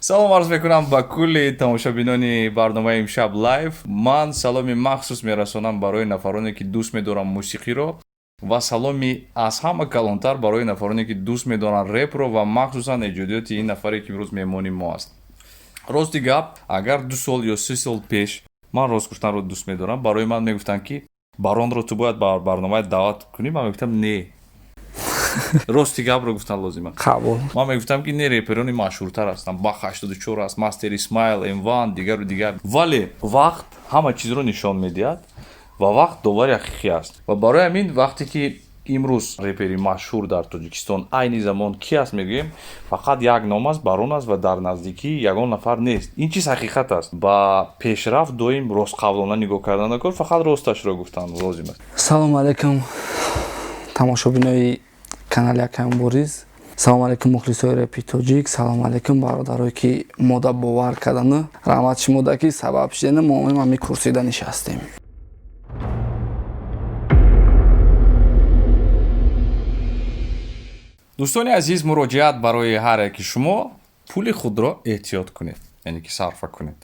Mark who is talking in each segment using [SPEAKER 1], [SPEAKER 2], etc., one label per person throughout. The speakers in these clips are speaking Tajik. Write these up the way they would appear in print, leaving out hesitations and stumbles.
[SPEAKER 1] Салом арз мекунам ба кулли тамошобинони барномаи «Имшаб лайв». Ман саломи махсус мерасонам барои нафароне, ки дӯст медорам мусиқиро, ва саломи аз ҳама калонтар барои нафароне, ки дӯст медоранд репро ва махсусан эҷодиёти ин нафаре, ки имрӯз меҳмони мо аст. Рости гап, агар 2 сол ё 3 сол пеш, ман рост гуфтанро дӯст медорам, барои ман мегуфтанд, ки Баронро ту бояд ба барномаи даъват кунӣ, ман мегуфтам не. Рости гапро гуфтан лозим аст.
[SPEAKER 2] Қабул.
[SPEAKER 1] Ман мегуфтам, ки не, реперони машҳуртар ҳастанд, Бах 84 аст, Мастер Исмайл, М1, дигару дигар. Вале вақт ҳама чизро нишон медиҳад ва вақт довари ҳақиқӣ аст. Ва барои ҳамин, вақте ки имрӯз репери машҳур дар Тоҷикистон айни замон ки аст мегӯем, фақат як ном аст, Барон аст, ва дар наздикӣ ягон нафар нест. Ин чиз ҳақиқат аст. Ба пешрафт доим ростқавлона нигоҳ кардан накор, фақат росташро гуфтан лозим аст.
[SPEAKER 2] Салому алайкум, тамошобинои канали Акаи Мубориз. Салому алайкум, мухлисои репи тоҷик. Салому алайкум, бародарое, ки мода бовар кардану раҳмат шумода, ки сабаб шудена мо ҳами курсида нишастем.
[SPEAKER 1] Дӯстони азиз, муроҷиат барои ҳар яки шумо: пули худро эҳтиёт кунед, яъне ки сарфа кунед.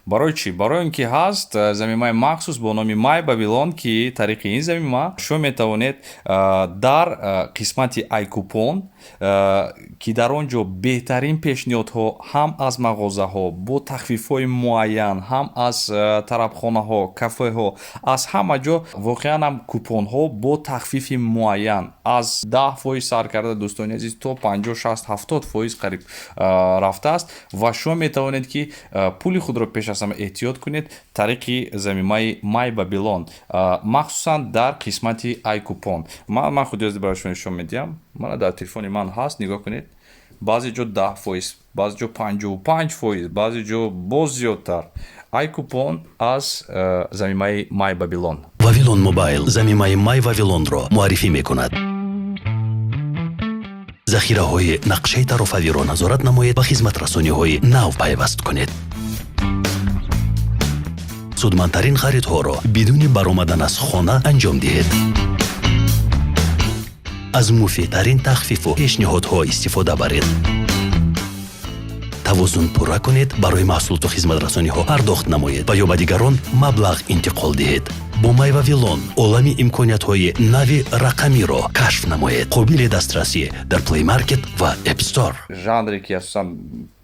[SPEAKER 1] Барои чӣ? Барои он ки ҳаст замимаи махсус бо номи Май Вавилон, ки тариқи ин замима шумо метавонед дар қисмати айкупон, ки дар он ҷо беҳтарин пешниҳодҳо ҳам аз мағозаҳо бо тахфифҳои муайян, ҳам аз тарабхонаҳо, кафеҳо, аз ҳама ҷо воқеан ҳам купонҳо бо тахфифи муайян аз 10% сар карда, дӯстони азиз, то 50, 60, 70% қариб рафтааст. Ва шумо метавонед, ки пули худро пеш аз ҳама эҳтиёт кунед тариқи замимаи Май Бабилон, махсусан дар қисмати айкупон. Ман худи ҳозир барои шумо нишон медиҳам. Мана, дар телефони ман ҳаст, нигоҳ кунед: баъзе ҷо 10%, баъзе ҷо 55%, баъзе ҷо боз зиёдтар. Айкупон аз замимаи Май Бабилон.
[SPEAKER 3] Вавилон Мобайл замимаи Май Вавилонро муаррифӣ мекунад. Захираҳои нақшаи тарофавиро назорат намоед ва хизматрасониҳои нав пайваст кунед. Судмандтарин харидҳоро бидуни баромадан аз хона анҷом диҳед. Аз муфидтарин тахфифу пешниҳодҳо истифода баред. Тавозун пурра кунед, барои маҳсулоту хизматрасониҳо пардохт намоед ва ё ба дигарон маблағ интиқол диҳед. Бо Май Вавилон олами имкониятҳои нави рақамиро кашф намоед. Қобили дастрасӣ дар Play Market ва App Store.
[SPEAKER 1] Жанре, ки асосан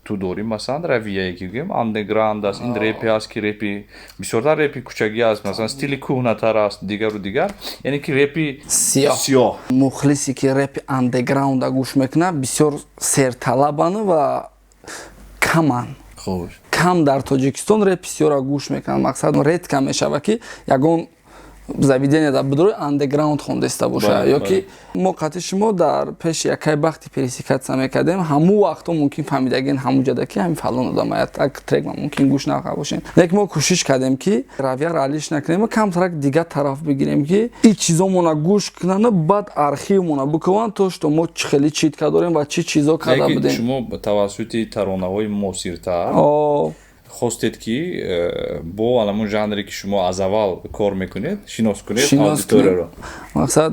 [SPEAKER 1] ту дорӣ, масалан, равияе ки гӯем андеграунд аст, ин репе аст, ки репи бисёртар репи кӯчагӣ аст, масалан, стили кӯҳнатар аст, дигару дигар, яъне ки репи
[SPEAKER 2] сиёҳ.
[SPEAKER 1] Сиёҳ.
[SPEAKER 2] Мухлисе, ки репи андеграунда гӯш мекунад, бисёр серталабанд ва каманд. Кам дар Тоҷикистон репи сиёҳро гӯш мекунанд. Мақсад, редко мешавад, ки ягон заведение дар бидурои андеграунд хондаиста боша. Ё ки мо қатъи шумо дар пеши якай бахти пересекаться мекардем, ҳамун вақто мумкин фаҳмидагин ҳамун ҷада, ки ҳамин фалон одам як трек ма мумкин гӯш накарда бошем. Лекин мо кӯшиш кардем, ки равияро алиш накунем, камтарак дигар тараф бигирем, ки и чизомона гӯш кунанд, баъд архивмона бикунанд, то что мо чӣ хеле читка дорем ва чӣ чизо карда будем.
[SPEAKER 1] Шумо тавассути таронаҳои муосиртар хостед, ки бо ҳамун жанре, ки шумо аз аввал кор мекунед, шинос кунед аудиторияро.
[SPEAKER 2] Мақсад,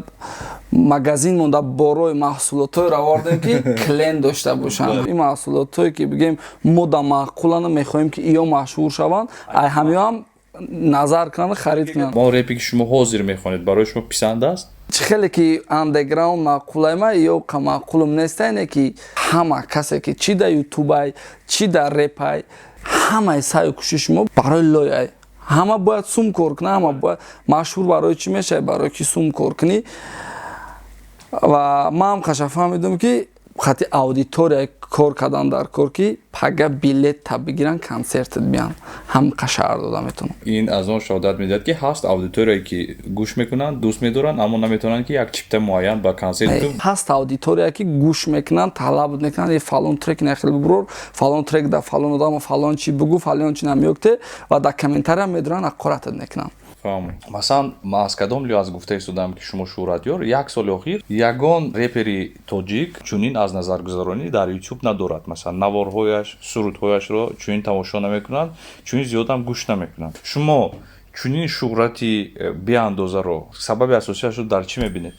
[SPEAKER 2] магазин монда борои маҳсулотҳоеро овардем, ки клиент дошта бошанд. Ин маҳсулотҳое, ки бигем мо да маъқуланд, мехоҳем, ки иё машҳур шаванд, ай ҳамиё ҳам назар кунанд, харид кунанд.
[SPEAKER 1] Он репе, ки шумо ҳозир мехонед, барои шумо писанд аст?
[SPEAKER 2] Чӣ хеле ки андеграунд маъқулайма ё маъқулум неста, ине ки ҳама касе, ки чӣ дар ютубай, чӣ дар репай, ҳамаи саъю кӯшиши мо барои лояй. Ҳама бояд сум кор кунад, ҳама бояд машҳур. Барои чӣ мешавад? Барои ки сум кор кунӣ. Ва ман ҳам қаша фаҳмидам, ки хати аудитория кор кардан дар кор, ки пага билет бигиранд, консертат биян, ҳам қашар дода метавонам.
[SPEAKER 1] Ин аз он шаҳодат медиҳад, ки ҳаст аудиторияе, ки гӯш мекунанд, дӯст медоранд, аммо наметавонанд, ки як чипта муайян ба консерт.
[SPEAKER 2] Ҳаст аудитория, ки гӯш мекунанд, талаб мекунанд: фалон трек нахел бибурор, фалон трек да фалон одама фалон чи бугӯ, фалон чи намеёкте, ва дар комментария медоранд, ҳақоратат мекунанд.
[SPEAKER 1] Фаҳмам. Масалан, ман аз кадом лиҳоз гуфта истодам, ки шумо шӯҳратёр? Як соли охир ягон репери тоҷик чунин аз назаргузаронӣ дар Ютуб надорад. Масалан, наворҳояш, сурудҳояшро чунин тамошо намекунанд, чунин зиёдам гӯш намекунанд. Шумо чунин шӯҳрати беандозаро сабаби асосиашро дар чӣ мебинед?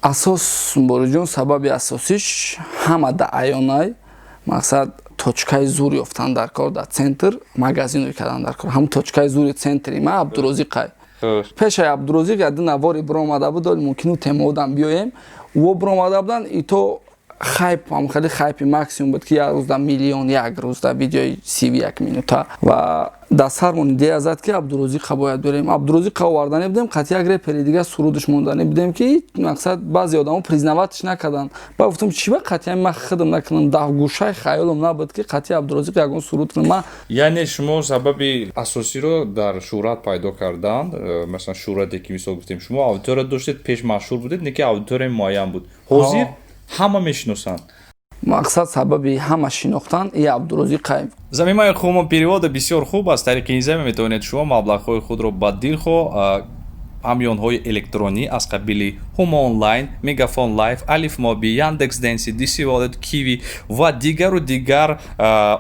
[SPEAKER 2] Асос, Бориҷон, сабаби асосиш ҳама да аёнай. Мақсад, Точкаи зур ёфтан дар кор, дар центр магазиное кардан дар кор. Ҳамун точкаи зури центри ма Абдурозиқай. Пешаи Абдурозиқ яду навори биромада буд, оли мумкину темаодам биёем. Во биромада буданд, и то хайп, ам хеле хайпи максимум буд, ки як рӯзда миллион, як рӯзда видеои 31 минута. Ва дар сармон идея зад, ки Абдурозиқа бояд берем. Абдурозиқа овардане будем, қатъи як репери дига сурудаш мондане будем, ки мақсад баъзе одамо признавать ш накарданд. Ба гуфтам, чӣ ба қатъи ман худам накунам? Дар гӯшаи хаёлам набуд, ки қатъи Абдурозиқ ягон суруд кунам ман.
[SPEAKER 1] Яъне шумо сабаби асосиро дар шӯҳрат пайдо кардан, масалан, шӯҳрате ки мисол гуфтем, шумо аудитория доштед, пеш машҳур будед, не ки аудиторияи муайян буд, ҳозир ҳама мешиносанд.
[SPEAKER 2] Мақсад, сабаби ҳама шинохтан и Абдурозиқ Қайим.
[SPEAKER 1] Замимаи Хумо переводы бисёр хуб аст. Тариқи ин замима метавонед шумо маблағҳои худро ба дилхоҳ ҳамёнҳои электронӣ аз қабили Ҳумо Онлайн, Мегафон Лайф, Алиф Моби, Яндекс Денси, Диси Волет, Киви ва дигару дигар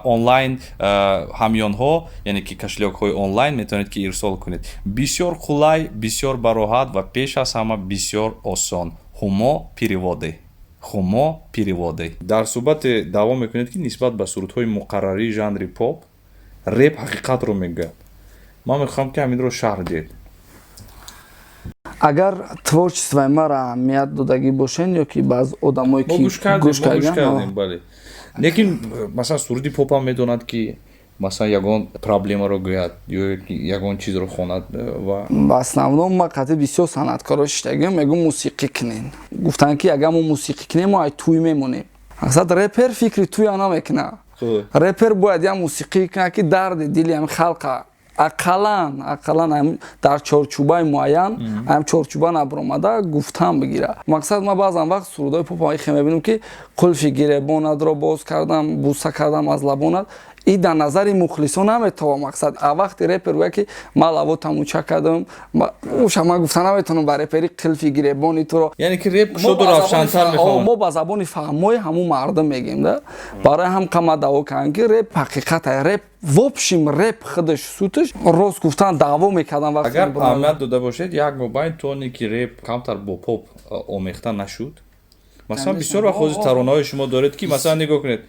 [SPEAKER 1] онлайн ҳамёнҳо, яъне ки кошелёк ҳои онлайн метавонед ки ирсол кунед. Бисёр қулай, бисёр бароҳат ва пеш аз ҳама бисёр осон. Хумо переводы, Хумо переводы. Дар суҳбате даъво мекунед, ки нисбат ба сурудҳои муқаррарии жанри поп реп ҳақиқатро мегӯяд. Ман мехоҳам, ки ҳаминро шарҳ диҳед.
[SPEAKER 2] Агар творчество и маро аҳамият додагӣ бошен ё ки баъз одамое
[SPEAKER 1] мо
[SPEAKER 2] ки
[SPEAKER 1] гӯш кардем.
[SPEAKER 2] Гӯш
[SPEAKER 1] Мо гӯш
[SPEAKER 2] кардем.
[SPEAKER 1] кардем, бале. Лекин масалан, суруди попам медонад, ки масалан ягон проблемаро гӯяд ё ки ягон чизро хонад ва
[SPEAKER 2] В основном ма қатъи бисёр санъаткоро шиштагиам, мегӯм, мусиқӣ кунен. Гуфтанд, ки агар мо мусиқӣ кунем, мо ай туй мемонем. Мақсад, репер фикри туя намекунад. Репер бояд як мусиқӣ кунад, ки дарди дили ҳами халқа ақаллан дар чорчӯбаи муайян, ҳам чорчӯба набаромада, гуфтан бигира. Мақсад, ман баъзан вақт сурудҳои попа ихе мебинам, ки қулфи гиребонатро боз кардам, буса кардам аз лабонат, и дар назари мухлисон наметова. Мақсад, а вақти репер гӯяд, ки ман лавотам муча кардам, уша ман гуфта наметавонам ба репери қилфи гиребони туро.
[SPEAKER 1] Яъне ки реп кушоду равшантар мефаҳмад.
[SPEAKER 2] Мо ба забони фаҳмои ҳамун мардум мегем да. Барои ҳам қама даъво кардам, ки реп ҳақиқата. Реп, в общем, реп худаш суташ рост гуфтан даъво мекардам.
[SPEAKER 1] Агар аҳамият дода бошед, як мобайн тоне ки реп камтар бо поп омехта нашуд. Масалан, бисёр вақт ҳозир таронаҳои шумо доред, ки масалан, нигоҳ кунед.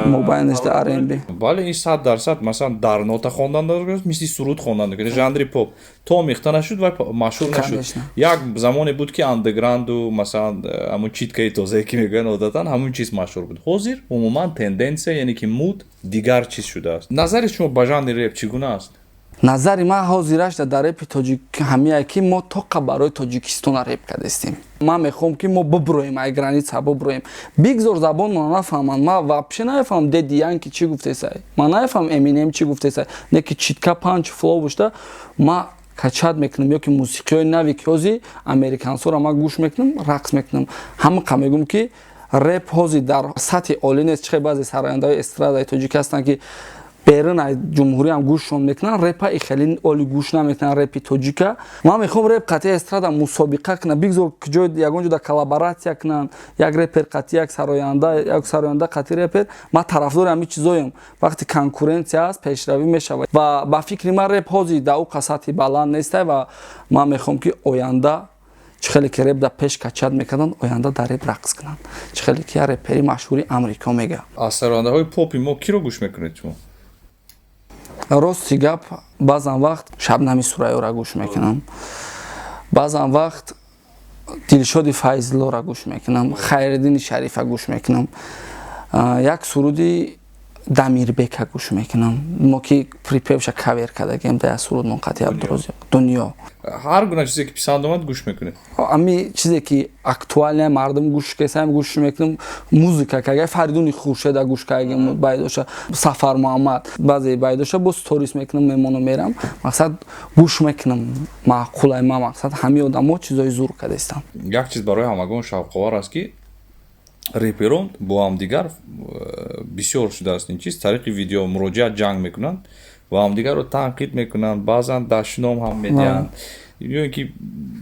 [SPEAKER 2] Мобайнашда R&B.
[SPEAKER 1] Бале, ин 100%. Масалан, дар нота хондан дорад, мисли суруд хондан, жанри поп то омехта нашуд ва машҳур нашуд. Як замоне буд, ки андеграунду, масалан, ҳамун читкаи тозае, ки мегӯянд одатан, ҳамун чиз машҳур буд. Ҳозир умуман тенденсия, яъне ки муд дигар чиз шудааст. Назари шумо ба жанри реп чӣ гуна аст?
[SPEAKER 2] Назари ман ҳозирашда дар репи тоҷик ҳамияе, ки мо тоқа барои Тоҷикистона реп кардастем. Ман мехоҳам, ки мо биброем, ай граница биброем. Бигзор забонмонро нафаҳманд. Ман вообще намефаҳмам, Дэдди Янки чӣ гуфтесай, ман намефаҳмам, Эминем чӣ гуфтесай, не ки читка панч флоу бошта ма качать мекунам, ё ки мусиқиҳои нави, ки ҳозир американсоро ман гӯш мекунам, рақс мекунам. Ҳамақа мегӯм, ки реп ҳозир дар сатҳи олӣ нест. Чихе баъзе сарояндаҳои эстрадаи тоҷик ҳастанд, ки берун аз ҷумҳуриам гӯшшон мекунанд, репа и хеле оли гӯш намекунанд, репи тоҷика. Ман мехоҳам реп қатъи эстрада мусобиқа кунад. Бигзор ҷой ягон ҷода коллаборатсия кунанд, як репер қатъи як сароянда, як сароянда қатъи репер. Ман тарафдори ҳамин чизоем. Вақте конкуренсия аст, пешравӣ мешавад. Ва ба фикри ман, реп ҳозир дар уқа сатҳи баланд нестай. Ва ман мехоҳам, ки оянда чӣ хеле ки реп дар пеш качать мекарданд, оянда дар реп рақс кунанд, чӣ хеле ки як репери машҳури Амрико мега.
[SPEAKER 1] Аз сарояндаҳои попи мо киро гӯш мекунед шумо?
[SPEAKER 2] Рости гап, баъзан вақт Шабнами Сурайёра гӯш мекунам, баъзан вақт Дилшоди Файзлора гӯш мекунам, Хайриддини Шарифа гӯш мекунам, як суруди Дамирбека гӯш мекунам, мо ки припев ша кавер кардагем да як суруд Монқати Абдурозиқ, Дунё.
[SPEAKER 1] Ҳар гуна чизе ки писанд омад, гӯш мекунед?
[SPEAKER 2] Ами чизе ки актуальный, мардум гӯш кесам, гӯш мекунам. Музыка кага Фаридуни Хуршеда гӯш кардагем, байдоша Сафар Муҳаммад, баъзе байдоша бо сторис мекунам, мемону мерам. Мақсад, гӯш мекунам, маъқулай ма. Мақсад, ҳамаи одамо чизои зур кардастанд.
[SPEAKER 1] Як чиз барои ҳамагон шавқовар аст, ки реперон бо ҳамдигар бисёр шудааст ин чиз, тариқи видео муроҷиат ҷанг мекунанд ва ҳамдигарро танқид мекунанд, баъзан дашном ҳам медиҳанд ё ин ки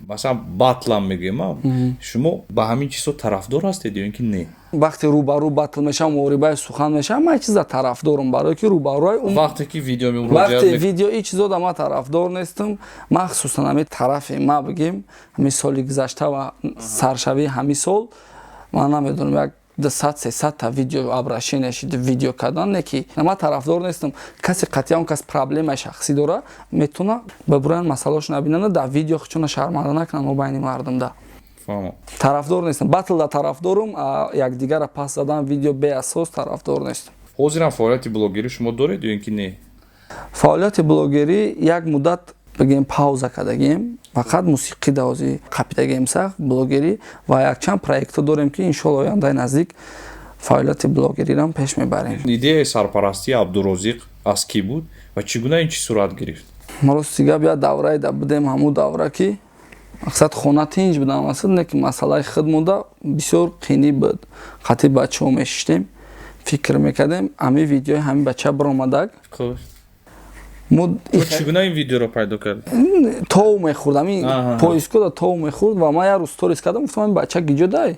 [SPEAKER 1] масалан батлам мегӯем. Шумо ба ҳамин чизҳо тарафдор ҳастед ё ин ки не?
[SPEAKER 2] Вақте рӯбарӯ батл мешавам, муҳорибаи сухан мешавам, ман чиза тарафдорам, барое ки рӯбарӯи
[SPEAKER 1] Вақте ки видео
[SPEAKER 2] вақте видео, ин чизо да ман тарафдор нестам. Махсусан ҳамин тарафи ма бигем, ҳамин соли гузашта ва саршавии ҳамин сол, ман намедонам, як 200, 300 та видео обращение шид, видео кардан. Не ки ман тарафдор нестам. Касе қатъиян, он кас проблемаи шахсӣ дора, метавона бибуранд, масъалаошо набинанд, дар видео худшона шарманда накунанд мобайни мардумда. Тарафдор нестам. Батлда тарафдорум, якдигара пас задан видео беасос тарафдор нестам.
[SPEAKER 1] Ҳозирам фаъолияти блогерӣ шумо доред ё ин ки не?
[SPEAKER 2] Фаъолияти блогерӣ як муддат, бигем, пауза кардагем, фақат мусиқӣ давози қапидагем сахт блогерӣ ва якчанд проектҳо дорем, ки иншоалло ояндаи наздик фаъолияти блогерирам пеш мебарем.
[SPEAKER 1] Идеяи сарпарастии Абдурозиқ аз кӣ буд ва чӣ гуна ин чиз сурат гирифт?
[SPEAKER 2] Рости гап, як даврае да будем, ҳамун давра ки мақсад хона тинҷ будам, асл не ки масъалаи худ монда бисёр қинӣ буд. Қати бачаҳо мешиштем, фикр мекардем, ҳамин видеои ҳамин бача биромадак.
[SPEAKER 1] Чӣ гуна ин видеоро пайдо кард?
[SPEAKER 2] Тов мехӯрд, ҳамин поискода тов мехӯрд ва ман як рӯз сторис кардам, гуфтам: «Ҳамин бача гиҷо дай,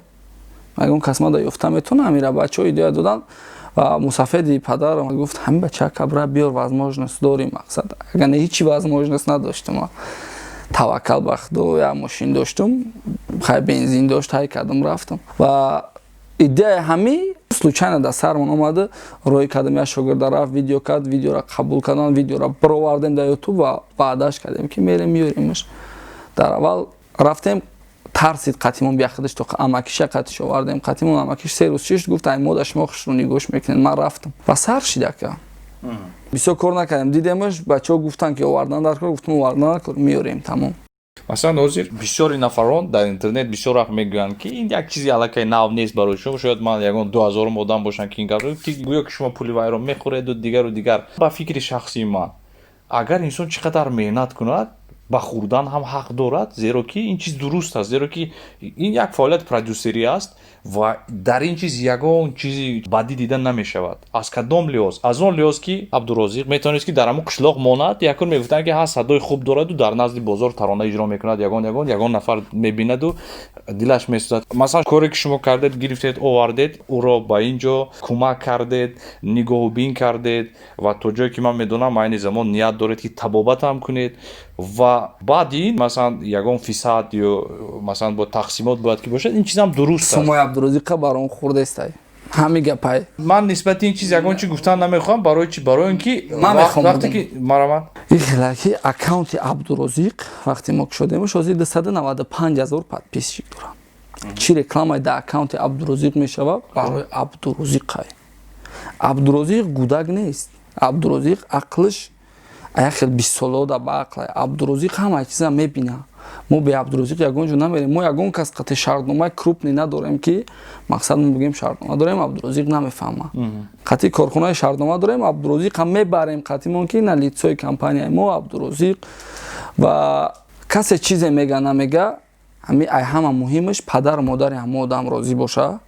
[SPEAKER 2] ягон кас мада ёфта метавона ҳамира?» Бачаҳо идея доданд ва мусафеди падарам гуфт: «Ҳамин бача кабра биёр, возможность дорим». Мақсад, агар не, ҳичи возможность надоштам. Таваккал ба Худо, як мошин доштум, хай, бензин дошт, ҳай кардам, рафтам ва идеяи ҳами случайно дар сармон омада, рӯй кардам. Як шогирда рафт, видео кард, видеоро қабул кардам, видеоро бировардем дар Ютуб ва ваъдаш кардем, ки мерем, меёримаш. Дар аввал рафтем, тарсид қатимон бияхудаш, то амакиша қатиш овардем. Қатимон амакиш 3 рӯз шишт, гуфт: «Ай мода, шумо хушрӯ нигоҳш мекунед, ман рафтам», ва сар шид. Ака, бисёр кор накардем, дидемаш, бачаҳо гуфтанд, ки овардан дар кор, гуфтам: «Овардан дар кор, меёрем», тамом.
[SPEAKER 1] Масалан, ҳозир бисёри нафарон дар интернет бисёр вақт мегӯянд, ки ин як чизи аллакай нав нест барои шумо. Шояд ман ягон 2000-ум одам бошам, ки ин гап, ки гӯё ки шумо пули вайро мехӯреду дигару дигар. Ба фикри шахсии ман, агар инсон чӣ қадар меҳнат кунад, ба хӯрдан ҳам ҳақ дорад, зеро ки ин чиз дуруст аст, зеро ки ин як фаъолияти продюсерӣ аст ва дар ин чиз ягон чизи бадӣ дида намешавад. Аз кадом лиҳоз? Аз он лиҳоз, ки Абдурозиқ метавонист, ки дар ҳамон қишлоқ монад. Якун мегуфтанд, ки ҳа, садои хуб дораду дар назди бозор тарона иҷро мекунад, ягон нафар мебинаду дилаш месӯзад. Масалан, коре ки шумо кардед, гирифтед, овардед ӯро ба ин ҷо, кӯмак кардед, нигоҳубин кардед ва то ҷое ки ман медонам, айни замон ният доред, ки табобат ҳам кунед ва баъди ин, масалан, ягон фисад ё масалан бо тақсимот бояд ки бошад. Ин чизам дуруст аст.
[SPEAKER 2] Сумои Абдурозиқа барон хурдестай, ҳамин гапай.
[SPEAKER 1] Ман нисбати ин чиз ягон чи гуфтан намехоҳам. Барои чи? Барои ин ки
[SPEAKER 2] Ман мехоҳам.
[SPEAKER 1] вақте ки марамат.
[SPEAKER 2] Ихелаки аккаунти Абдурозиқ вақте мо кушодемш, ҳозир 295 000 подписчик дорам. Чӣ рекламае дар аккаунти Абдурозиқ мешавад, барои Абдурозиқай. Абдурозиқ гудак нест, Абдурозиқ ақлиш як хел 20 солода ба ақлай. Абдурозиқ ҳама чиза мебина. Мо бе Абдурозиқ ягон ҷо намерем. Мо ягон кас қати шартномаи крупный надорем, ки мақсад мо бигем, шартнома дорем, Абдурозиқ намефаҳма. Қати корхонаи шартнома дорем, Абдурозиқ ҳам мебарем қатимон, ки на лицои компанияи мо Абдурозиқ. Ва касе чизе мега, намега, ҳами ай ҳама муҳимаш падару модари ҳама одам розӣ боша.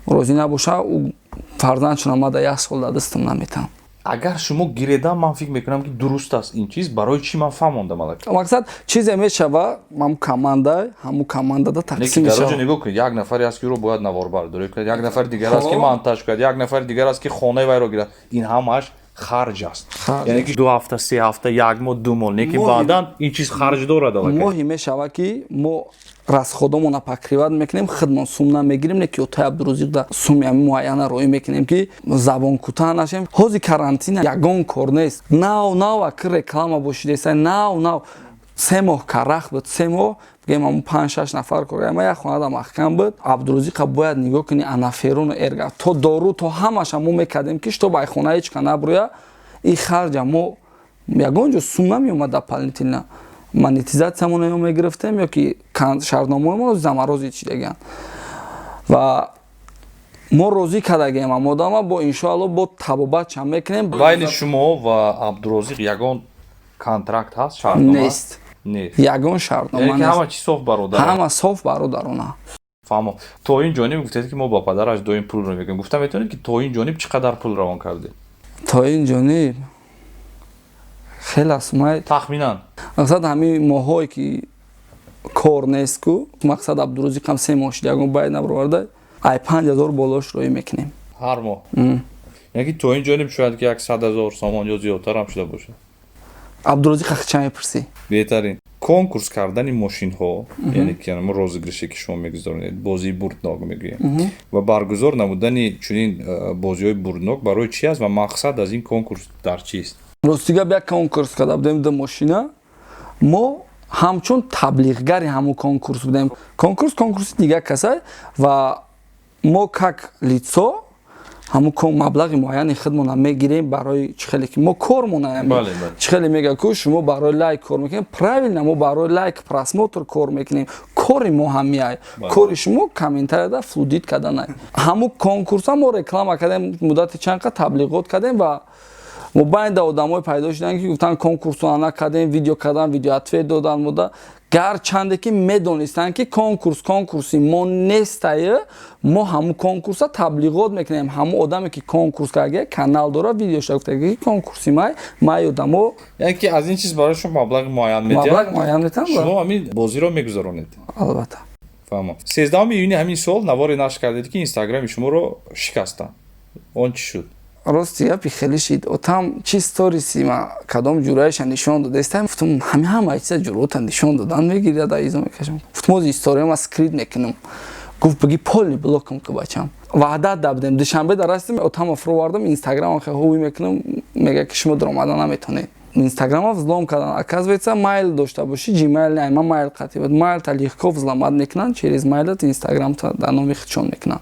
[SPEAKER 2] Розӣ набоша, ӯ фарзандшон омада як сол дар дастам наметам.
[SPEAKER 1] Агар шумо гиредан, ман фикр мекунам, ки дуруст аст ин чиз. Барои чӣ, ман фаҳмондам аллакай.
[SPEAKER 2] Мақсад, чизе мешава, ҳамун команда, ҳамун командада тақсим
[SPEAKER 1] Дар
[SPEAKER 2] мешава.
[SPEAKER 1] оҷо нигоҳ кунед: як нафаре аст, ки ӯро бояд наворбардорӣ кунад, як нафари дигар аст, ки монтаж кунад, як нафари дигар аст, ки хонаи вайро гирад. Ин ҳамааш харҷ аст.
[SPEAKER 2] Харҷ.
[SPEAKER 1] Яъне ки 2 ҳафта, 3 ҳафта, як моҳ, 2 моҳ, лекин баъдан ин чиз харҷ дорад аллакай.
[SPEAKER 2] Моҳе мешава, ки мо расходомона покрывать мекунем, худмон сум намегирем, не ки отай Абдурозиқ да суми ҳами муайяна роӣ мекунем, ки забон кӯтаҳ нашем. Ҳозир карантина, ягон кор нест. Нав нав аки реклама бошидеса, нав нав 3 моҳ карах буд, 3 моҳ, бигем, ҳамун панҷ шаш нафар кор, ама як хонада маҳкам буд. Абдурозиқа бояд нигоҳ кунӣ, анаферону эрга то дору то ҳамаша мо мекардем, ки чтоб ай хона ҳеч ка набурӯя. Ин харҷа мо ягон ҷо сум намеомад, дополнительно монетизатсиямон ё мегирифтем, ё ки шартномаҳои заморозить чидаган ва мо розӣ кардагем амодама. Бо иншоалло, бо табобатшам мекунем.
[SPEAKER 1] Байни шумо ва Абдурозиқ ягон контракт ҳаст, шартнома?
[SPEAKER 2] Нест.
[SPEAKER 1] Нест.
[SPEAKER 2] Ягон шартнома.
[SPEAKER 1] Яъне ки
[SPEAKER 2] нест.
[SPEAKER 1] ҳама чи соф бародар.
[SPEAKER 2] Ҳама соф бародарона.
[SPEAKER 1] Фаҳмо. То ин ҷониб гуфтед, ки мо ба падараш доим пулро мекунем. Гуфта метавонед, ки то ин ҷониб чӣ қадар пул равон кардед?
[SPEAKER 2] То ин ҷониб хеле сумай.
[SPEAKER 1] Тахминан.
[SPEAKER 2] Мақсад, ҳамин моҳҳое ки кор нест ку, мақсад, Абдурозиқам 3 моҳ шид, ягон байд набароварда, ай 5000 болош роӣ мекунем.
[SPEAKER 1] Ҳар моҳ? Яъне ки то ин ҷониб шояд ки 100 000 сомон ё зиёдтар ҳам шуда бошад.
[SPEAKER 2] Абдурозиқ ча мепурсӣ?
[SPEAKER 1] Беҳтарин. Конкурс кардани мошинҳо, яъне ки розыгрыше, ки шумо мегузаронед, бозии бурднок мегӯем, ва баргузор намудани чунин бозиҳои бурднок барои чи аст ва мақсад аз ин конкурс дар чист?
[SPEAKER 2] Рости гап, як конкурс карда будем, ду мошина. Мо ҳамчун таблиғгари ҳамун конкурс будем. Конкурс конкурси дигар касай ва мо как лицо ҳамун маблағи муайяни худмона мегирем. Барои чӣ хеле ки мо кормона, чӣ хеле мега ку, шумо барои лайк кор мекунем. Правильно, мо барои лайк, просмотр кор мекунем. Кори мо ҳамияй, кори шумо комментарияда флудить карданай. Ҳамун конкурса мо реклама кардем, муддати чанд қа таблиғот кардем ва мобайнда одамое пайдо шуданд, ки гуфтанд, конкурсо накардем, видео кардан, видео ответ додан муда, гарчанде ки медонистанд, ки конкурс конкурси мо нестае, мо ҳамун конкурса таблиғот мекунем. Ҳамун одаме, ки конкурс карда, канал дора, видеоша гуфта, ки конкурси май одамо.
[SPEAKER 1] Яъне ки аз ин чиз барои шумо маблағи муайян медиҳанд?
[SPEAKER 2] Маблағ муайян метиҳанд.
[SPEAKER 1] Шумо ҳамин бозиро мегузаронед?
[SPEAKER 2] Албатта.
[SPEAKER 1] Фаҳмам. 13 июни ҳамин сол наворе нашр кардед, ки Инстаграми шуморо шикастанд. Он чӣ шуд?
[SPEAKER 2] Рости гапи, хеле шид. Отам чи сториси ма кадом ҷураиша нишон додастам. Гуфтам, ҳами ҳама чиза ҷурота нишон додан мегирад, изо мекашам. Гуфтам, ози история ма скрыть мекунам. Гуфт, биги полный блокам ки, бачам. Ваъда дабдем, душанбе дарастим, отама фуровардам, Инстаграм хе ҳуй мекунам, мега, ки шумо даромада наметонед. Инстаграма взлом кардан. Оказывается, майл дошта бошӣ, Gmail не, ма майл қатӣ буд, майл та легко взломать мекунанд, через майлат Инстаграмта дар номи худшон мекунанд.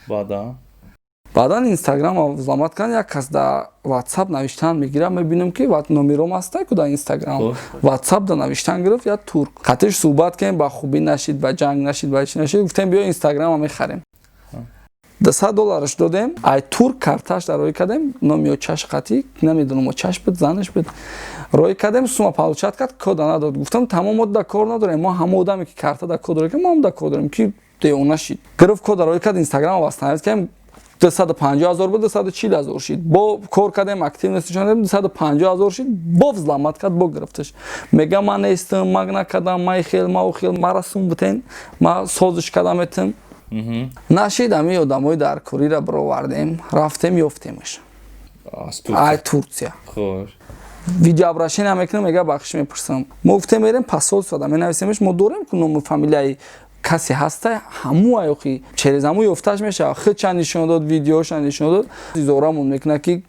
[SPEAKER 1] Баъдан?
[SPEAKER 2] Баъдан Инстаграма взломать кардан. Як кас дар Ватсап навиштан мегирам, мебинам, ки номером ҳаста ку дар Инстаграм, Ватсап да навиштан гирифт. Як турк қатиш суҳбат кардем, ба хубӣ нашид, ба ҷанг нашид, ба чӣ нашид. Гуфтем, биё, Инстаграма мехарем. 200 доллараш додем, ай турк карташ дар рӯй кардем, номи очаш қатӣ, намедонам, очаш буд, занаш буд, рӯй кардем. Сума получать кард, кода надод. Гуфтам, тамом, мо да кор надорем, мо ҳама одаме, ки карта да код рӯй, мо ҳам да кор дорем, ки девона шид. Гирифт, кода рӯй кард, Инстаграма восстановить кардем. 250 000 буд, 240 000 шид. Бо кор кардем, активность нишон додем, 250 000 шид. Бо взломать кард, бо гирифташ. Мега, ман нестам, ман накардам, май хел, ма хел, мара сум бутен, ма созиш кардам этим. Нашид. Ами одамои даркориро бировардем, рафтем, ёфтемаш. Ай Турция видеообращение мекунем, мега, бахшиш мепурсам. Мо гуфтем, мерем посольство да менависемеш, мо дорем ку ному фамилияи касе ҳаста, ҳаму аёхи через ҳаму ёфташ мешава. Худча нишон дод, видеоша нишон дод. Изорамон мекунад, ки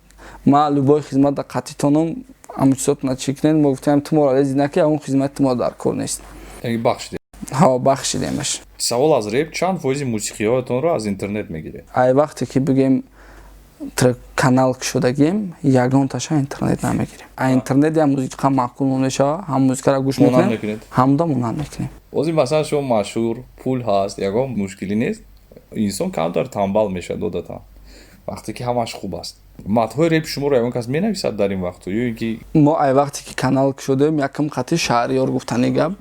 [SPEAKER 2] ма любой хизмат да қатитонам, ҳамун чизотона чӣ кунед. Мо гуфтем, ту моро лези наки, ҳамун хизмати мо дар кор нест.
[SPEAKER 1] Бахшидем?
[SPEAKER 2] Ҳо, бахшидемаш.
[SPEAKER 1] Савол аз реп: чанд фоизи мусиқиҳоятонро аз интернет мегиред?
[SPEAKER 2] Ай вақте ки бигем канал шудагием, ягонташа интернет намегирем. А интернет я музыка маъқул мешава, ҳам музикаро гӯш мекунем, ҳамда монанд мекунем.
[SPEAKER 1] Ози масалан шумо машҳур, пул ҳаст, ягон мушкилӣ нест? Инсон камтар тамбал мешавад одатан, вақте ки ҳамаш хуб аст. Матнҳои репи шуморо ягон кас менависад дар ин вақту ё ин ки?
[SPEAKER 2] Мо ай вақте ки канал шудем, якм қати Шаҳриёр, гуфтани гап,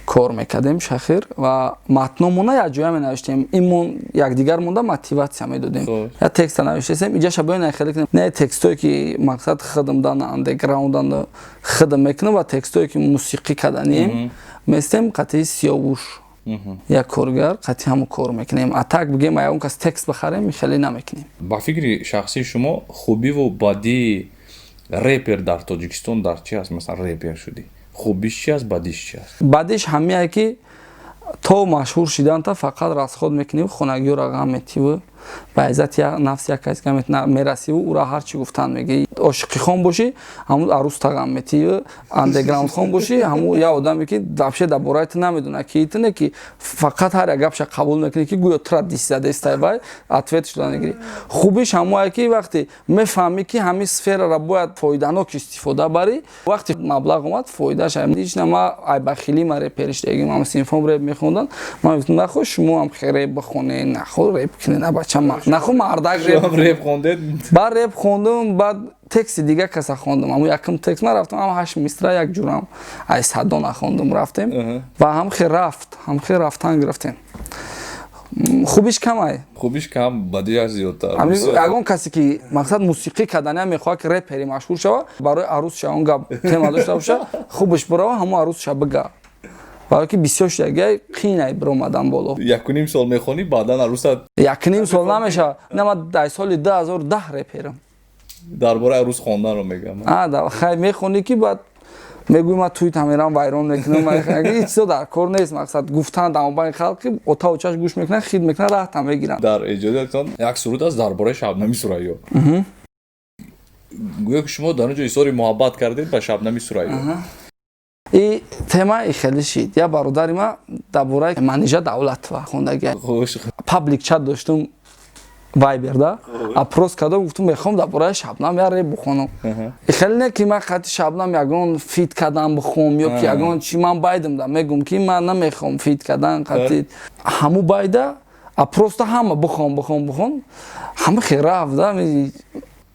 [SPEAKER 2] кор мекардем шахир ва матномона якҷоя менавиштем. Имон якдигар монда мотиватсия медодем. Я текста навиштесем, иҷаша бояд хеле кунем. Не, текстое ки мақсад худам дан андеграундан худам мекунам ва текстое ки мусиқӣ карданием, местем қатъи Сиёвуш, як коргар, қатъи ҳамо кор мекунем. А так бигем, ягон кас текст бихарем, хеле намекунем.
[SPEAKER 1] Ба фикри шахсии шумо, хубиву бадии репер дар Тоҷикистон дар чи аст? Масалан, репер шудӣ, хубиш чи аст, бадиш чи аст?
[SPEAKER 2] Бадиш ҳамияе, ки то машҳур шиданта фақат расход мекунӣ, хонагиёра ғам метиву ба иззати нафси як каси мерасиву ура ҳарчи гуфтан мегӯӣ. Ошиқихон бошӣ, ҳамун арӯста ғам метиву, андеграундхон бошӣ, ҳамун як одаме, ки вообще дар бораи ту намедонад, ки ту не, ки фақат ҳар як гапша қабул мекунӣ, ки гӯё тура дисс задестай, вай ответ шуда мегирӣ. Хубиш ҳамое, ки вақте мефаҳмӣ, ки ҳамин сферара бояд фоиданок истифода барӣ, вақте маблағ омад, фоидааш ҳеҷ. Ма ай бахилӣ ма репериштагим, ам синфом реп мехондан. Ман гуфтам, нахо шумо ҳам реп бихонед, нахо реп кунед, на бача, нахо мардак.
[SPEAKER 1] Реп хондед?
[SPEAKER 2] Баъд реп хондум, баъд тексти дига каса хондум. Ҳамун якум текст ман рафтам, ҳам ҳашт мисра як ҷурам ай садо нахондум, рафтем ва ҳамхе рафт, ҳамхе рафтан гирифтем. Хубиш камай.
[SPEAKER 1] Хубиш кам, бадиаш зиёдтар.
[SPEAKER 2] Ягон касе, ки мақсад мусиқӣ кардания мехоҳад, ки репери машҳур шава, барои арӯсша он гап тема дошта боша, хубиш бирава, ҳамун арӯсша бига, барое ки бисёр шудагиай қинай биромадан боло.
[SPEAKER 1] Якуним сол мехонӣ, баъдан арӯсат.
[SPEAKER 2] Якуним сол намешава, на, ман дар соли 2010 реперам.
[SPEAKER 1] Дар бораи арӯс хонданро мегӯям.
[SPEAKER 2] Хай, мехонӣ, ки баъд Мегӯй, ман туйта мерам, вайрон мекунам. Ҳеҷ чизо дар кор нест. Мақсад, гуфтан дар мобайни халқи ота очаш гӯш мекунанд, хит мекунанд, раҳта мегиранд.
[SPEAKER 1] Дар эҷодиятон як суруд аст дар бораи Шабнами Сурайё. Гӯё ки шумо дар он ҷо изҳори муҳаббат кардед ба Шабнами Сурайё.
[SPEAKER 2] И тема и хеле шид. Я бародари ма дар бораи Манижа Давлатова хондагия. Паблик чат доштум, Вайбер да, опрос кардам, гуфтум, мехоҳам дар бораи Шабнам я реп бихонам. И хеле не ки ман хати Шабнам ягон фит кардам бихом ё ки ягон чи. Ман байдам да мегум, ки ман намехоҳам фит кардан хати ҳаму байда, а просто ҳама бихон, бихон, бихон, ҳама хел рафт да.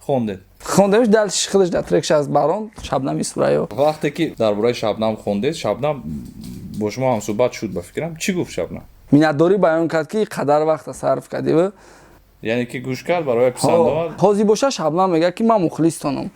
[SPEAKER 1] Хондед.
[SPEAKER 2] Хондемш, дальше худаш дар трекш аз Барон, Шабнами Сурайё.
[SPEAKER 1] Вақте ки дар бораи Шабнам хондед, Шабнам бо шумо ҳамсӯҳбат шуд, ба фикрам. Чӣ гуфт Шабнам?
[SPEAKER 2] Миннатдорӣ баён кард, ки қадар вақта сарф кардӣ.
[SPEAKER 1] Яъне ки гӯш кард, барои писанд омад.
[SPEAKER 2] Ҳозир боша, Шабнам мегӯяд, ки ман мухлистонам.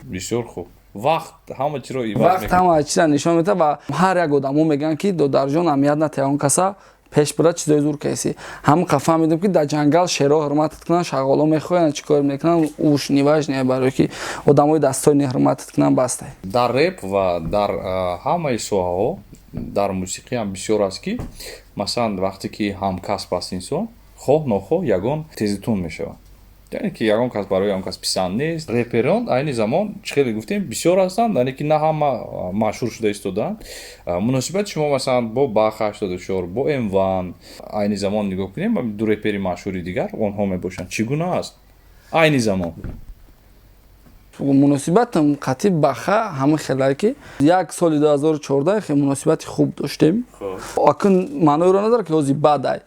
[SPEAKER 1] Бисёр хуб, вақт ҳама чиро иваз.
[SPEAKER 2] Вақт ҳама чизро нишон медиҳад. Ва ҳар як одамо мегӯянд, ки додарҷон, аҳамият натиҳ, он каса пеш бира, чизои зур каси. Ҳама фаҳмидем, ки дар ҷангал шеро ҳурматат кунанд, шағоло мехоҳанд, чӣ кор мекунанд, уш неважно, барое ки одамои дастои неҳурматат кунанд, бастай.
[SPEAKER 1] Дар реп ва дар ҳамаи соҳаҳо, дар мусиқӣ ҳам бисёр аст, ки масалан, вақте ки ҳамкасб аст инсон, хоҳ нохоҳ ягон тезитун мешавад, яъне ки ягон кас барои ягон кас писанд нест. Реперон айни замон, чӣ хеле гуфтем, бисёр ҳастанд, яъне ки на ҳама машҳур шуда истодаанд. Муносибати шумо, масалан, бо Баха 84, бо М1, айни замон нигоҳ кунем, ду репери машҳури дигар онҳо мебошанд, чӣ гуна аст айни замон?
[SPEAKER 2] Муносибатам қатъи Баха ҳама хелае, ки як соли 2014 хеле муносибати хуб доштем. Акун маъноеро надорад, ки ҳозир бадай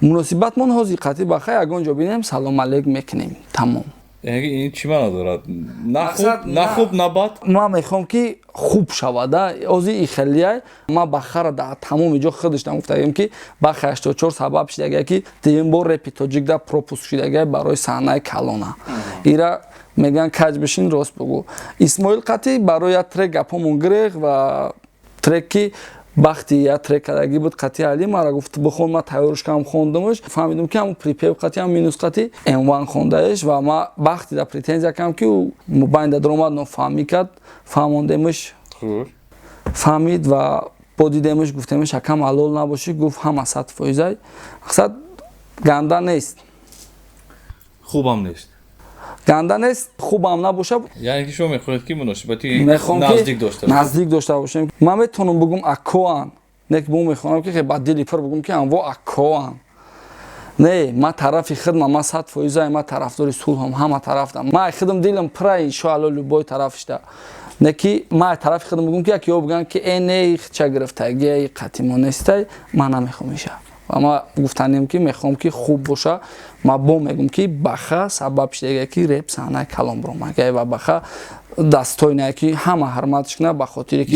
[SPEAKER 2] муносибатмон. Ҳозир қатъи Баха ягон ҷо бинем, салом алейк мекунем, тамом.
[SPEAKER 1] Ин чӣ маъно дорад? На хуб, на бад?
[SPEAKER 2] Ман мехоҳам, ки хуб шавада. Ҳозир и хелияй ман Бахара дар тамоми ҷо худашам гуфтагем, ки Баха 84 сабаб шидагия, ки дуюм бор репи тоҷик да пропуск шидагия барои саҳнаи калона. Ира мегӯянд, каҷ бишин, рост бугӯ. Исмоил қатъи барои як трек гапомон гирех ва трек ки бахти як трек кардагӣ буд қатъи Али, мара гуфт, бихон, ман тайёрш кардам, хондамаш, фаҳмидам, ки ҳамун припев қатъи, ҳам минус қатъи М1 хондаеш. Ва ма бахти да претензия кардам, ки ӯ мобайнда даромад, нофаҳмӣ кард, фаҳмондемаш, фаҳмид. Ва бо дидемаш, гуфтемаш, акам ҳалол набошӣ, гуфт, ҳама 100%-ай. Мақсад, ганда нест.
[SPEAKER 1] Хубам нест.
[SPEAKER 2] Ганда нест, хубам набошад.
[SPEAKER 1] Яъне ки шумо мехоҳед, ки муносибати наздик дошта
[SPEAKER 2] наздик дошта бошем. Ман метавонам бугум, акоан не, ки бо мехоҳам, ки ба дили пур бугум, ки анво акоан не. Ман тарафи хидмам, ман 100%-ай, ман тарафдори сулҳам, ҳама тарафдам. Ман хидм дилам пура, иншоалло, любой тарафишда. Не ки ман тарафи хидм бугум, ки яке ё бигӯянд, ки э не, ча гирифтагия, қатимо нестай. Ман намехоҳам иша. Ва ман гуфтанем, ки мехоҳам, ки хуб боша. Ман бо мегӯм, ки Баха сабаб шидага, ки реп саҳнаи калон биромага. Ва Баха дастойне, ки ҳама ҳурматш кунад, ба хотире ки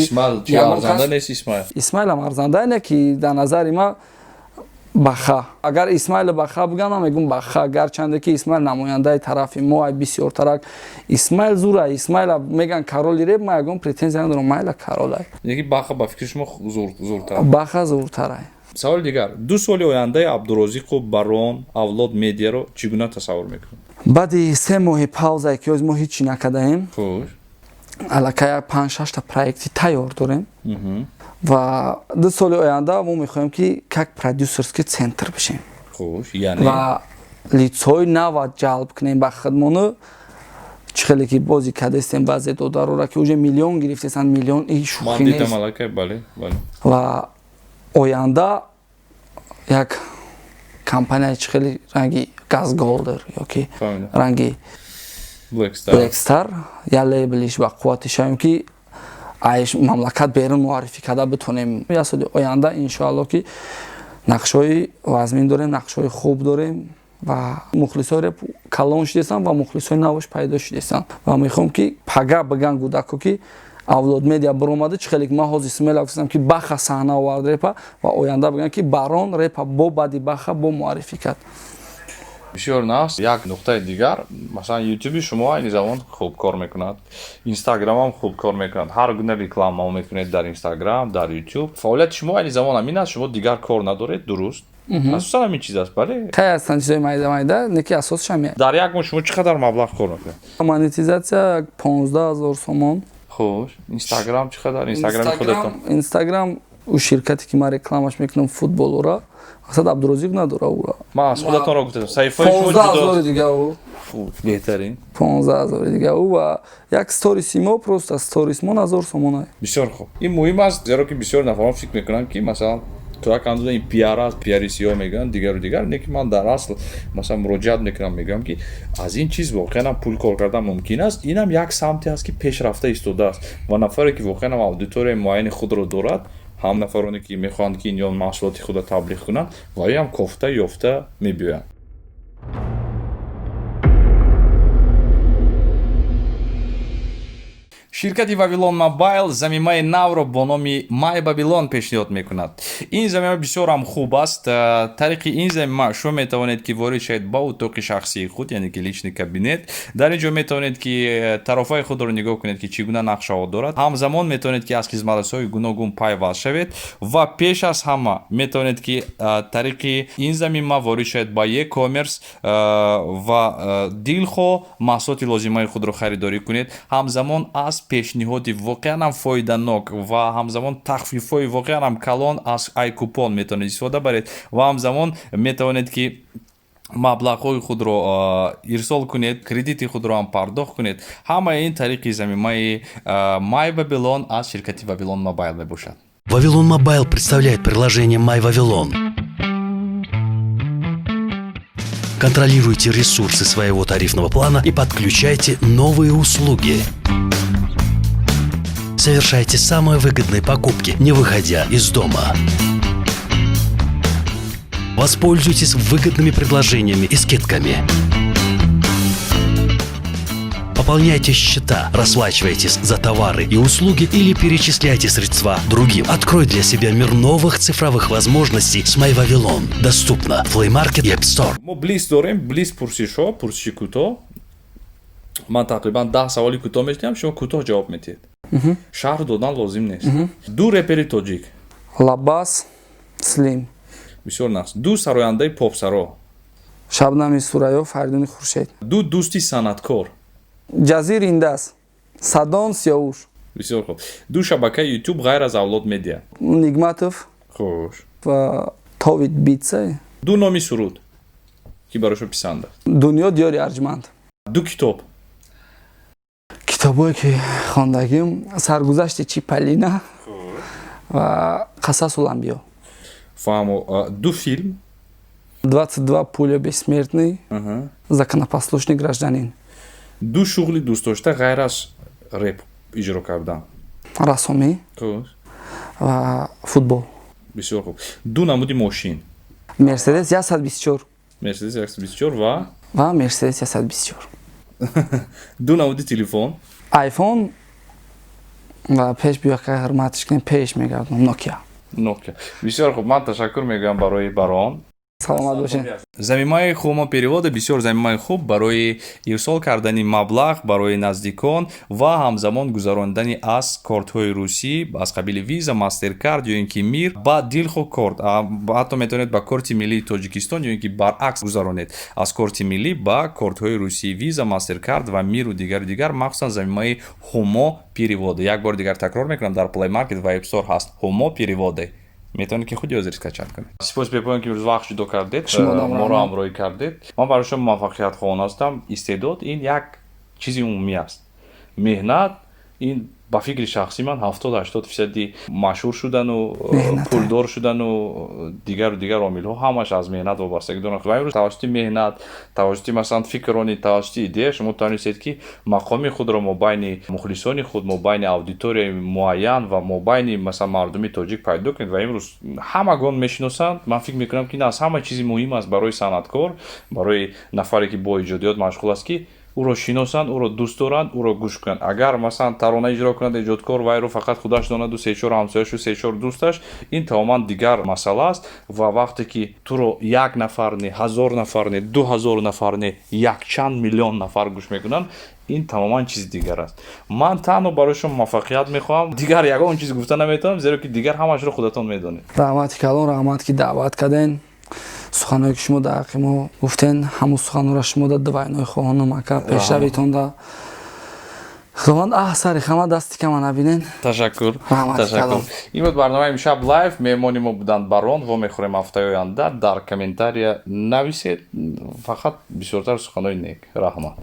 [SPEAKER 2] Исмаилам арзанда не, ки дар назари ман Баха. Агар Исмаил Баха бигӯям, ман мегӯм Баха, гарчанде ки Исмаил намояндаи тарафи мо ай бисёртарак. Исмаил зура, Исмаила меган короли реп, ман ягон претензия надорам, майла, королай.
[SPEAKER 1] Баха ба фикри шумо зуртар?
[SPEAKER 2] Баха зуртарай.
[SPEAKER 1] Саволи дигар: 2 соли ояндаи Абдурозиқу Барон, Авлод Медиаро чӣ гуна тасаввур мекунед?
[SPEAKER 2] Баъди 3 моҳи паузае, ки ҳоз мо ҳичи накардаем, аллакай як панҷ шашта проекти тайёр дорем. Ва 2 соли оянда мо мехоҳем, ки как продюсерский центр бишем ва лицои нава ҷалб кунем ба хидмону. Чӣ хеле ки бозӣ кардастем, баъзе додарора, ки уже миллион гирифтесанд, миллион и шӯхӣ нест. Ва оянда як компания, чӣ хеле ранги Газголдер ёки ранги Blackstar, як лейблиш ба қуввати шавем, ки айш мамлакат берун муаррифӣ карда битонем. Як соли оянда, иншоалло, ки нақшҳои вазмин дорем, нақшҳои хуб дорем. Ва мухлисои реп калон шудестанд ва мухлисои навош пайдо шудестанд. Ва мехоҳам, ки пага биган кӯдако, ки Авлод Медиа биромада. Чӣ хеле ки ман ҳозир смело гуфтам, ки Баха саҳна овард репа, ва оянда бигӯям, ки Барон репа бо баъди Баха бо муаррифӣ кард.
[SPEAKER 1] Бисёр наст. Як нуқтаи дигар: масалан, Ютуби шумо айни замон хуб кор мекунад, Инстаграмам хуб кор мекунад, ҳар гуна рекламао мекунед дар Инстаграм, дар Ютуб. Фаъолияти шумо айни замон ҳамин аст, шумо дигар кор надоред, дуруст? Асосан ҳамин чиз аст, бале?
[SPEAKER 2] Хай, ҳастанд чизои майда майда, не ки асосш ҳамин.
[SPEAKER 1] Дар як моҳ шумо чӣ қадар маблағ кор мекунед?
[SPEAKER 2] Монетизатсия 15 000 сомон.
[SPEAKER 1] Хуш, Инстаграм чӣ қадар? Инстаграми худатон?
[SPEAKER 2] Инстаграм ӯ ширкате ки ман рекламаш мекунам, футболора, мақсад, Абдурозиқ надора ура.
[SPEAKER 1] Ман аз худатонро гуфтам, саҳифаи шумо.
[SPEAKER 2] 15 0-и дига ӯ.
[SPEAKER 1] Хуб, беҳтарин.
[SPEAKER 2] 15 0-и дига ӯ ва як сториси мо, просто сторис мо 1000 сомона.
[SPEAKER 1] Бисёр хуб, ин муҳим аст, зеро ки бисёр нафарон фикр мекунанд, ки масалан то як андоза ин пиар аст, пиари сиёҳ мегӯянд, дигару дигар. Не ки ман дар асл масалан муроҷиат мекунам, мегӯям, ки аз ин чиз воқеан ҳам пул кор кардан мумкин аст. Инам як самте аст, ки пешрафта истодааст ва нафаре ки воқеан ҳам аудиторияи муайяни худро дорад, ҳам нафароне ки мехоҳанд, ки ин ё маҳсулоти худро таблиғ кунанд, ва ҳам кофта ёфта мебиёянд. Ширкати Вавилон Мобайл замимаи навро бо номи Май Бабилон пешниҳод мекунад. Ин замима бисёр ҳам хуб аст. Тариқи ин замима шумо метавонед, ки ворид шавед ба утоқи шахсии худ, яъне ки личный кабинет. Дар ин ҷо метавонед, ки тарофаи худро нигоҳ кунед, ки чӣ гуна нақшаҳо дорад. Ҳамзамон метавонед, ки аз хизматрасониҳои гуногун пайваст шавед ва пеш аз ҳама метавонед, ки тариқи ин замима ворид шавед ба e-commerce ва дилхоҳ маҳсулоти лозимаи худро харидорӣ кунед. Ҳамзамон аз пешниҳоди воқеан ҳам фоиданок ва ҳамзамон тахфифҳои воқеан ҳам калон аз айкупон метавонед истифода баред ва ҳамзамон метавонед, ки маблағҳои худро ирсол кунед, кредити худро ҳам пардохт кунед. Ҳамаи ин тариқи замимаи Май Вавилон аз ширкати Вавилон Мобайл мебошад.
[SPEAKER 3] Вавилон Мобайл представляет приложение Май Вавилон. Контролируйте ресурсы своего тарифного плана и подключайте новые услуги. Совершайте самые выгодные покупки, не выходя из дома. Воспользуйтесь выгодными предложениями и скидками. Пополняйте счета, расплачивайтесь за товары и услуги или перечисляйте средства другим. Открой для себя мир новых цифровых возможностей с MyVavilon. Доступно в Play Market и App Store.
[SPEAKER 1] Мо блиц дорем, блиц пурсишҳо, пурсиши кӯтоҳ. Ман тақрибан 10 саволи кӯтоҳ медиҳам, шумо кӯтоҳ ҷавоб медиҳед, шарҳ додан лозим нест. Ду репери тоҷик.
[SPEAKER 2] Лабас, Слим.
[SPEAKER 1] Бисёр нағз. Ду сарояндаи попсаро.
[SPEAKER 2] Шабнами Сурайё, Фаридуни Хуршед.
[SPEAKER 1] Ду дӯсти санъаткор.
[SPEAKER 2] Ҷазир Индас, Садон Сиёвуш.
[SPEAKER 1] Бисёр хуб. Ду шабакаи Ютуб ғайр аз Авлод Медиа.
[SPEAKER 2] Нигматов ва Товит Битса.
[SPEAKER 1] Ду номи суруд, ки барои шумо писанд аст.
[SPEAKER 2] Дунё диёри арҷманд.
[SPEAKER 1] Ду китоб.
[SPEAKER 2] Китобое ки хондагим: Саргузашти Чиполлино ва Қасасул анбиё.
[SPEAKER 1] Фаҳмо. Ду фильм.
[SPEAKER 2] 22 пуля, бессмертный, Законопослушный гражданин.
[SPEAKER 1] Ду шуғли дӯстдошта ғайр аз реп иҷро кардан.
[SPEAKER 2] Рассомӣ ва футбол.
[SPEAKER 1] Бисёр хуб. Ду намуди мошин.
[SPEAKER 2] Мерседес 124.
[SPEAKER 1] Мерседес 124 ва?
[SPEAKER 2] Ва Мерседес 124.
[SPEAKER 1] Ду намуди телефон.
[SPEAKER 2] Айфон ва пеш биё, ҳурматш кунем, пеш мегардам, Нокия.
[SPEAKER 1] Нокия. Бисёр хуб, ман ташаккур мегӯям барои барон.
[SPEAKER 2] Саломат бошед.
[SPEAKER 1] Замимаи Хумо Переводы бисёр замимаи хуб барои ирсол кардани маблағ барои наздикон ва ҳамзамон гузарондани аз кортҳои русӣ аз қабили Виза, Мастеркард ё ин ки Мир ба дилхоҳ корт. Ҳатто метавонед ба корти миллии Тоҷикистон ё ин ки баръакс гузаронед аз корти миллӣ ба кортҳои русии Виза, Мастеркард ва Миру дигару дигар. Махсусан замимаи Хумо Переводы, як бори дигар такрор мекунам, дар Play Market ва App Store ҳаст Хумо Переводы, метавонед, ки худи ҳозир скачать кунед. Сипос бепоён, ки имрӯз вақт ҷудо кардед, моро ҳамроҳӣ кардед. Ман барои шумо муваффақиятхоҳон ҳастам. Истеъдод ин як чизи умумӣ аст, меҳнат ин, ба фикри шахсии ман, 70-80 фисади машҳур шудану пулдор шудану дигару дигар омилҳо ҳамаш аз меҳнат вобастагӣ доранд. Ва имрӯз тавассути меҳнат, тавассути, масалан, фикрронӣ, тавассути идея шумо тавонистед, ки мақоми худро мобайни мухлисони худ, мобайни аудиторияи муайян ва мобайни, масалан, мардуми тоҷик пайдо кунед ва имрӯз ҳамагон мешиносанд. Ман фикр мекунам, ки ин аз ҳама чизи муҳим аст барои санъаткор, барои нафаре, ки бо иҷодиёт машғул аст, ки ӯро шиносанд, ӯро дӯст доранд, ӯро гӯш кунанд. Агар, масалан, тарона иҷро кунад эҷодкор, вайро фақат худаш донаду се-чор ҳамсояшу се-чор дӯсташ, ин тамоман дигар масъала аст. Ва вақте ки туро як нафар не, 1000 нафар не, 2000 нафар не, якчанд миллион нафар гӯш мекунанд, ин тамоман чизи дигар аст. Ман танҳо барои шумо муваффақият мехоҳам, дигар ягон чиз гуфта наметавонам, зеро ки дигар ҳамашро худатон медонед.
[SPEAKER 2] Раҳмати калон, раҳмат, ки даъват карден. Суханое, ки шумо дар ҳаққи мо гуфтен, ҳамун суханҳоро шумо да двойной хоҳонам, ака, пешравитонда. Худованд сари хама, дасти кама набинен.
[SPEAKER 1] Ташаккур.
[SPEAKER 2] Раҳмати
[SPEAKER 1] Ташаккур.
[SPEAKER 2] калон.
[SPEAKER 1] Ин буд барномаи «Имшаб лайв». Меҳмони мо буданд Барон. Вомехӯрем ҳафтаи оянда. Дар комментария нависед фақат бисёртар суханои нек. Раҳмат.